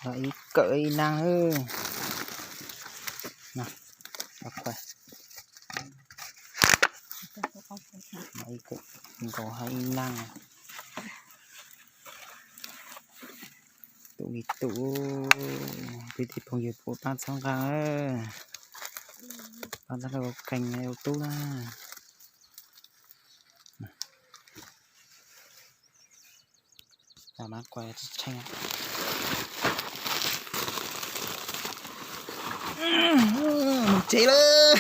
Ib kawm ib nab. Ib kawm nkaus hab ib nab. Tus li tus, peb tej phooj ywg puas pab txhawb nqa, pab txhawb nqa kuv kheej ua tub na. Mas kuv tsis tsheej. Mus tsev lawm.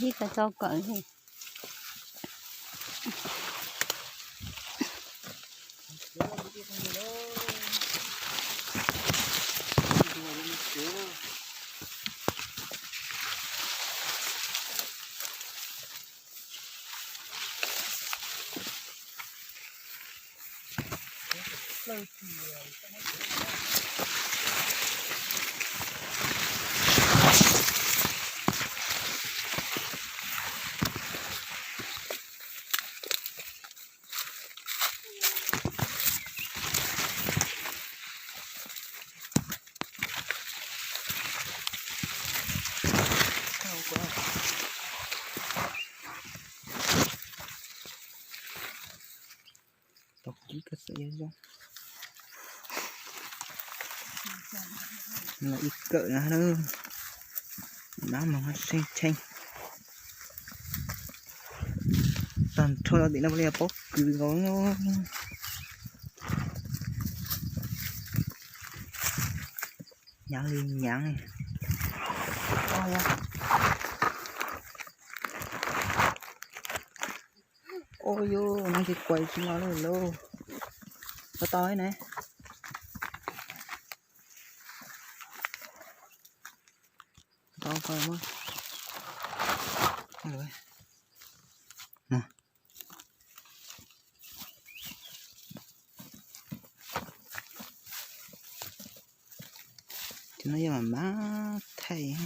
Ib kawm tso kawm. Tau kib koj xav zoo. Los ib kawm na, nab mos tsheej tsheej. Tag nrho tim no puav leej yog pob kws nkaus. Nyaav li nyaav. Ua yus no ces kuav tsis los li lauj. Tau tau ne. Tau tau. Ces no yog mam mab thaij.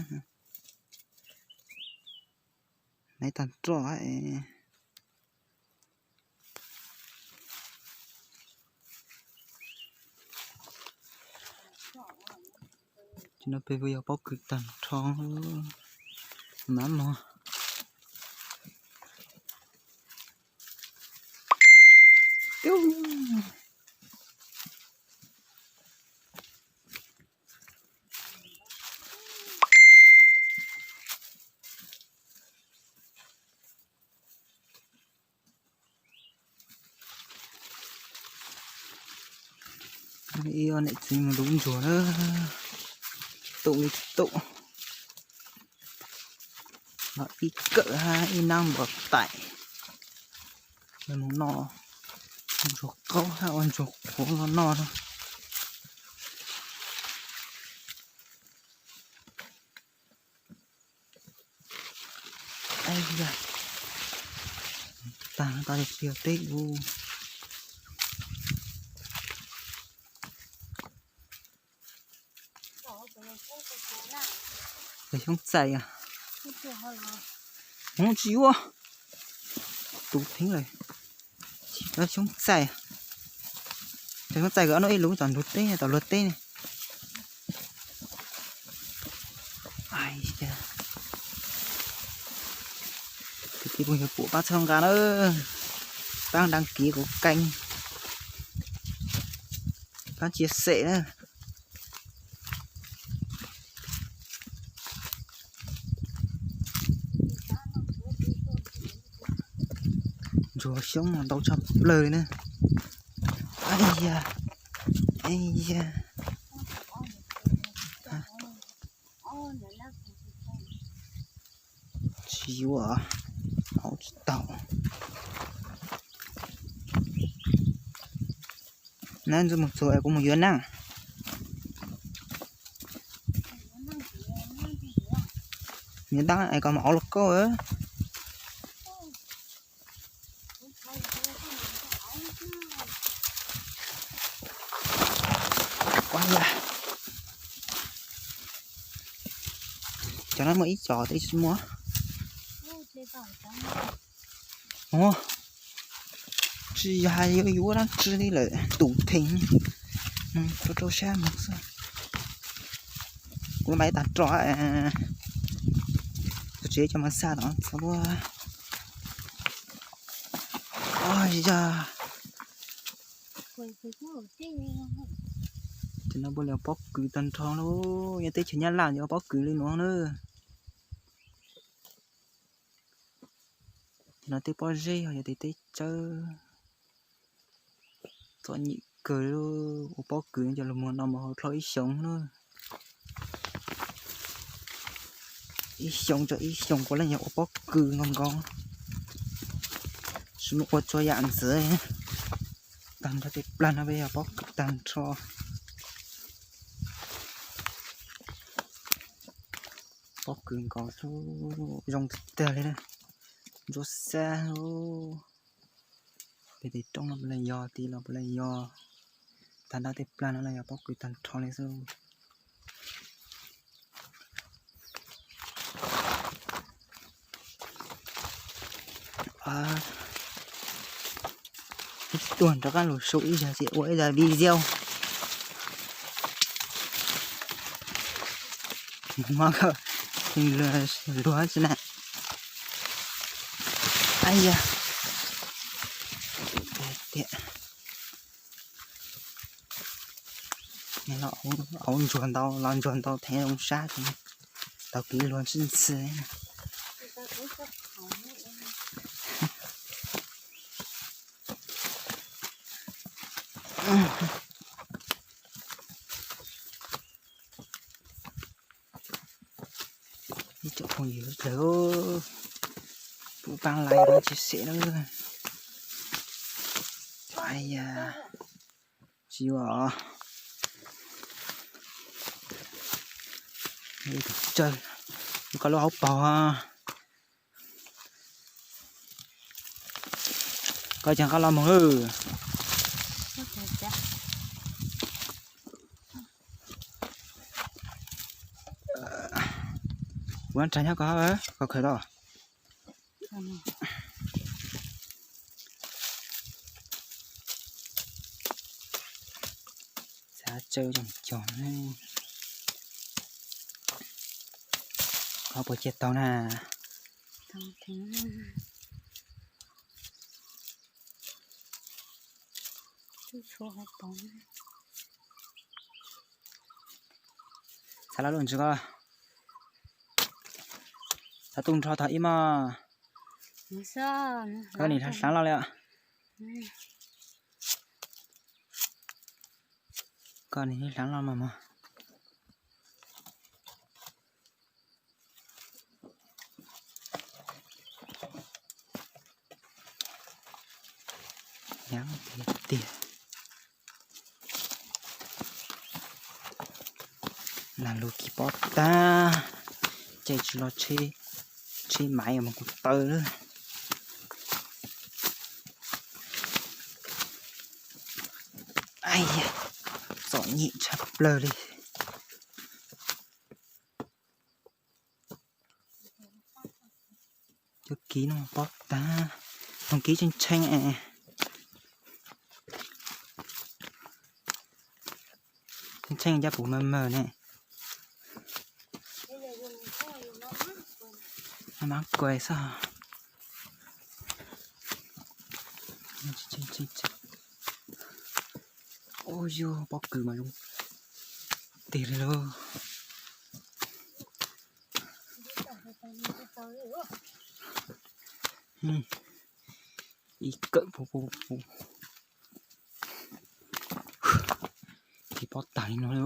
Naiv tag nrho. Ces no peb puas yog pob kws tag nrho. Mab mog. Ib ob niam txiv mus lub ntsuag na, tum li tum. Los ib kawm hab ib nab npov taim. Mus noj ntsuag qaub hab ua ntsuag qhuav los noj no. Tag tau tiag teb u. Xyoob txais, mus tsis yuav, tus theeb lawm. Xyoob txais, xyoob txais kws ob nub ib lub tom ntug teb, tom luag teb ne. Tus tij phooj ywg pum pab txhawb nqa na, pab đăng ký kuv kênh, pab chia sẻ na. Ntsuag xyoob ntau tshaj plaws li na. Aya, aya. Tsis yuav, haus tsis tau. Nab ntxuj mus txog es kuv mus yuav nab. Yuav nab es kom mus auv los kauj. Cov no muaj ib co, ib tsis muaj. Ua, tsis yog hais yuav yuav dab tsi li lawm, tus theem rau rau sab mus xwb. Kuv mam tag roj, tus tsev coj mus xa tom txog lub. Yog ces no puav leej pob kws tag nrho lauj, yog teb chaws Nyab Laj ces pob kws li no na. Ces no tej pob zeb yog tias teb tsawb txom nyem kawg, ua pob kws coj los muag no mas hauv dlhau ib xyoos na. Ib xyoos tso ib xyoos puav leej yog ua pob kws nkaus nkaus, tsis muaj ua txhua yam ntxiv. Tag nrho tej plag no peb yog pob kws tag nrho. Pob kws nkaus zoo tiag tiag li, ntsuab xab. Pem tej roob no puav leej yog, tid los puav leej yog, tag nrho tej plag no los yog pob kws tag nrho li xwb. Ib tuaj rov qab los su ib zag ces ua ib zag video. Mob luag tsi na. Ab yam, los auv ntsuag ntau, los ntsuag ntau thev zoo sab, tau kev luag ntxhi ntxhi. Ib tsoom phooj ywg dlawg, pum paab like, chia sẻ na. Ai ya, tsis yuav os. Tus tsawg, koj lub hauv paug. Koj tseem qab los moog lawm. Kuv nrog nyob koj, koj khaws tau. Xav tsawg cov cog, koj puas cia tau na? Xav los lub ntsis koj, xav tu nrho tog ib mog. Koj nim hlaav los li os. Koj nim hlaav los mas mog. Nyab tiag tiag. Lag lug kis pob tag, ces tsis los tsheb maiv mus kuv taw lawm. Txom nyem tshaj plaws li. Cov kis no pob tag, noog kis tshee tshee es. Tshee tshee caj puv mawg mawg ne. Mab kuais xwb. Ua yug pob kws mas zoo tiag li lauj. Ib kawm puv puv puv. Kis pob tag li no li.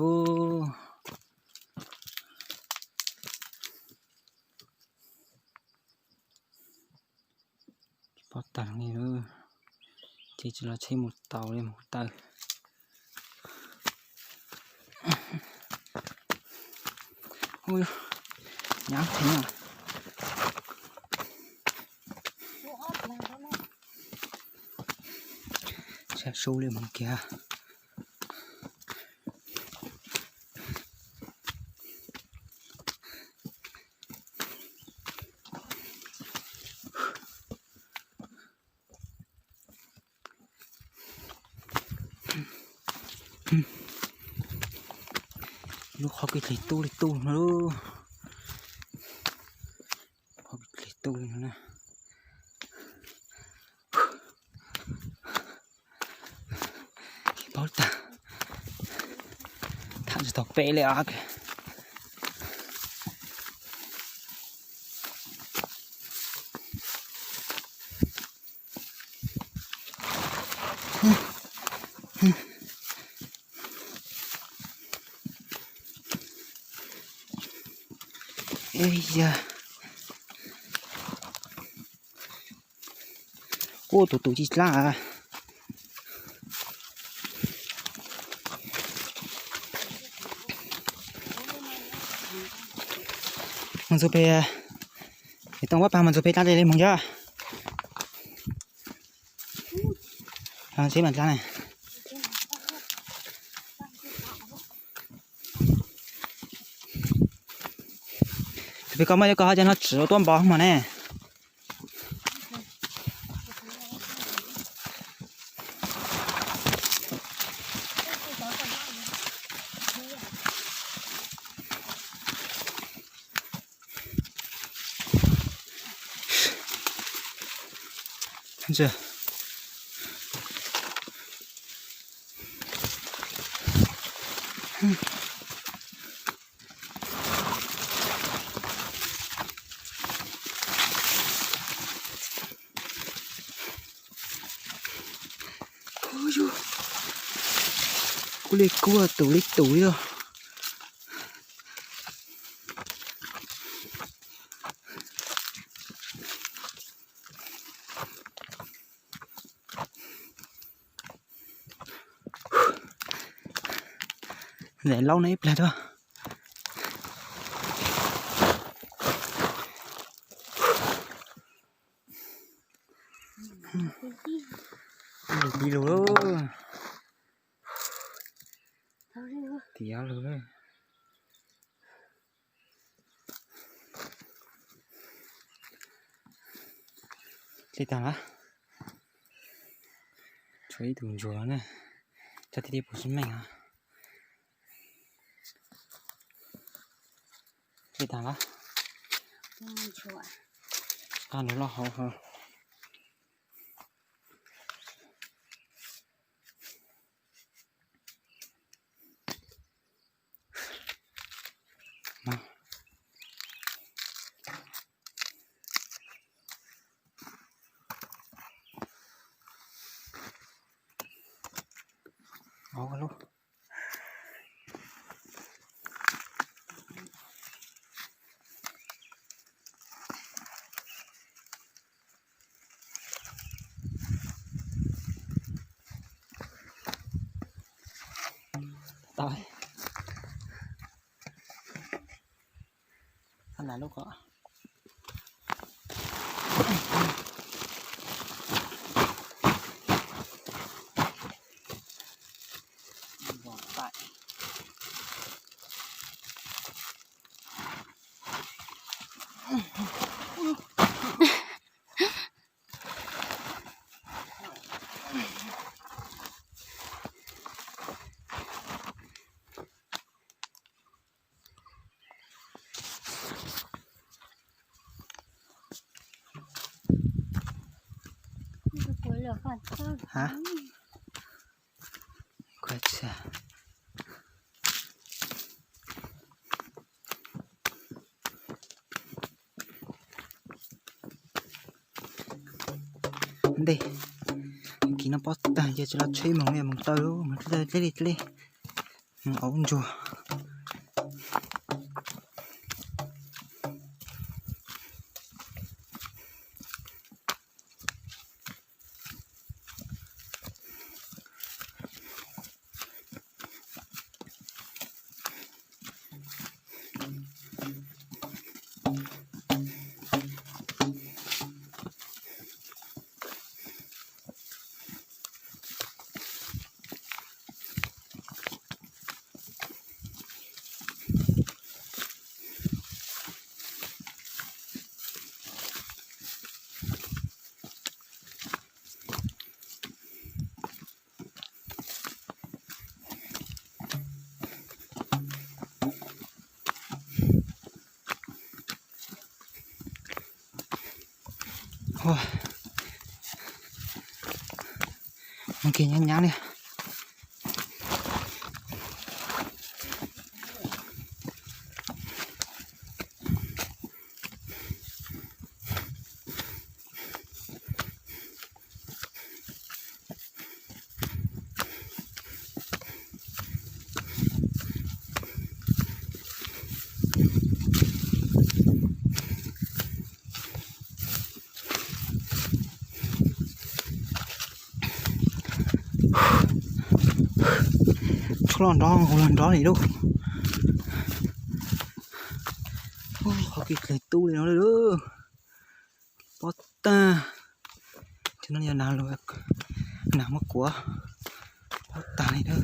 Kis pob tag li, ces tsis los tsheb mus tau li mus taw. Nyab thev. Sab sub li mus kiag. Lub qhov kis dlig tub li tub no. Qhov kis dlig tub li no na. Paub tag, tham tsis tau peb li os. Yog kuj tus tus ci dlab. Mus ntxuag pem, es tau pab pag mus ntxuag pem dlab li li mus yog. Seb mas dlab ne. Tus pem koj muaj cov koj ho cov no tsis tuaj npov mas ne. Kuj li kuj tus li tus li os. Ntxim laub no ib plag tuaj. Lug ti lug lawm. Tiav lug. Dlej tag lawm. Tshuav ib tug ntsuag na. Tso tiag tiag puas tsis meej os. Dlej tag lawm. Qab nws loj hauv. Tau. Txhob nag lub ko. Hab, khuav txhia. Ntej, kis no pob tag ces tsis los tsheb moog, moog taw, moog dlej dlej, moog auv ntsuag. Mus kiag nyab nyab li. Tshuav los nrov, hauv los nrov li lauj. Qhov kev dlaim tub li no li lauj. Pob tag. Cov no yog nas, nas muab kuav. Pob tag li na.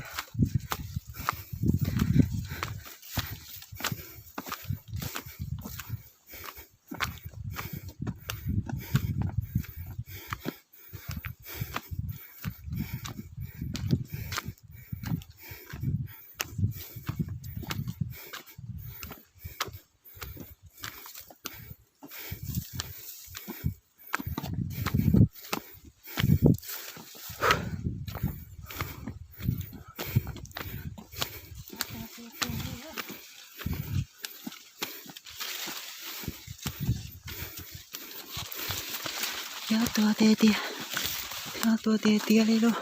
Thiab tuaj tiag tiag, thiab tuaj tiag tiag li lauj.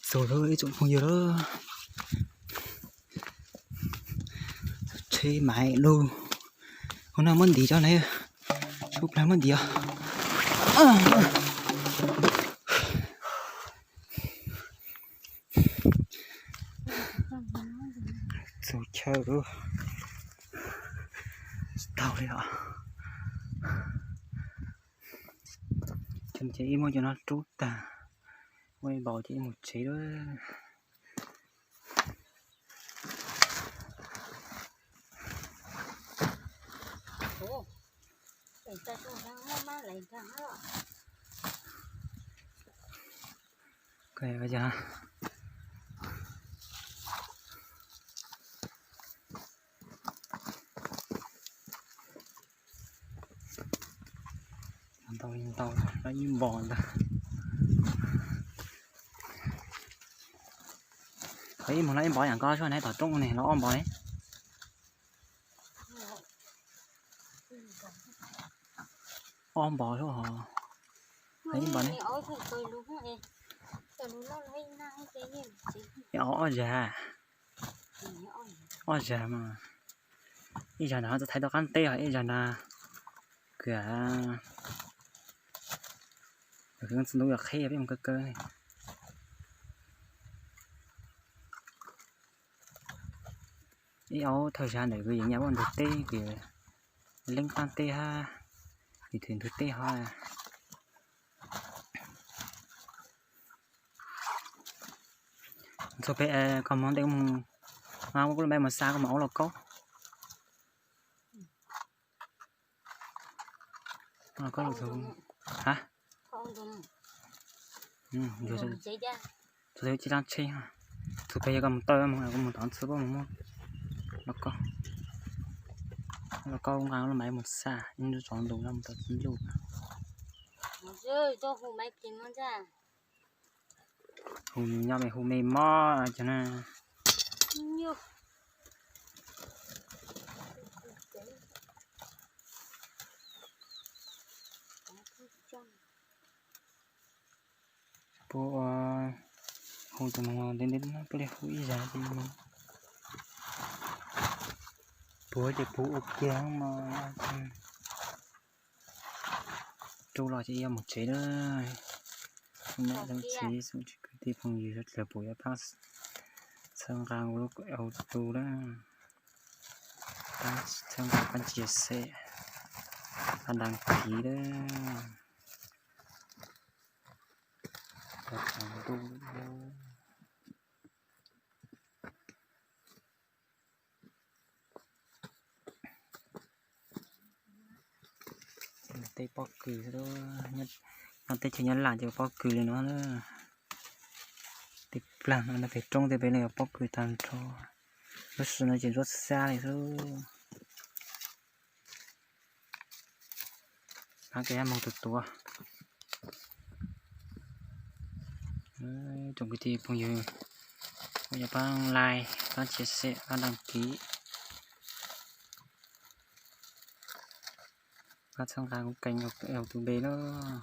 Txaus lawm ib tsoom phooj ywg lauj. Tsheb maiv lug. Hauv no muab ntiv tso na. Sub plawg muab ntiv os. Txaus chaw lauj. Tsis tau li os. Ces ib muab cov no rub tag, muab ib npaus ces ib mus tsev lawm. Ntau li ntau, lawv ib npos ntag. Qhov ib mus lawv ib npos yam koj suab na, tom roob ne lawv ob npos ne. Ob npos suab hos. Lawv ib npos ne. Ob, ob zag. Ob zag mas. Ib zag ntawd txawm thaiv tau qab teb, ib zag ntawd kws, kws txhua ntuj yuav qhib peb mus kaw kaw. Ib ob thawj zag ntawm kws yeej nyob ntug teb kws leeb qab teb hab, kws thwm ntug teb hov. Txhua pem koj moog ntej kuv mus, kuv lub npe mus xa koj mus aub lauj kaub. Lauj kaub, ha? Txhua tus ci dlaab tsheb, txhua pem yog koj mus tawm mus, kuv mus tom txhua pem mus muab lauj kaub, lauj kaub nqa lub npe mus xa ib tsov ntu no mus tau txij luj. Hu nyob me hu me mob cov na. Puab ua hu tus no ntev ntev no puab li hu ib zag li no. Puab ces puab ua kiag mas. Rub los ces yuav mus tsev lawm. Nam leej txiv xum tsis kwv tij phooj ywg sawv dlawg puas yuav pab txhawb nqa kuv lub auto lawm, pab txhawb nqa pab chia sẻ, pab đăng ký lawm. Tau tsaus ntuj lawm. Tej pob kws, nyob teb chaws Nyab Laj ces pob kws li no. Tej plag no pem roob tej pem no yog pob kws tag nrho. Lub sij no ces ntsuab xab li xwb. Pab koj moog tus tuav. Tsoom kwv tij phooj ywg, pab like, pab chia sẻ, pab đăng ký, pab txhawb nqa kuv kênh YouTube lawm.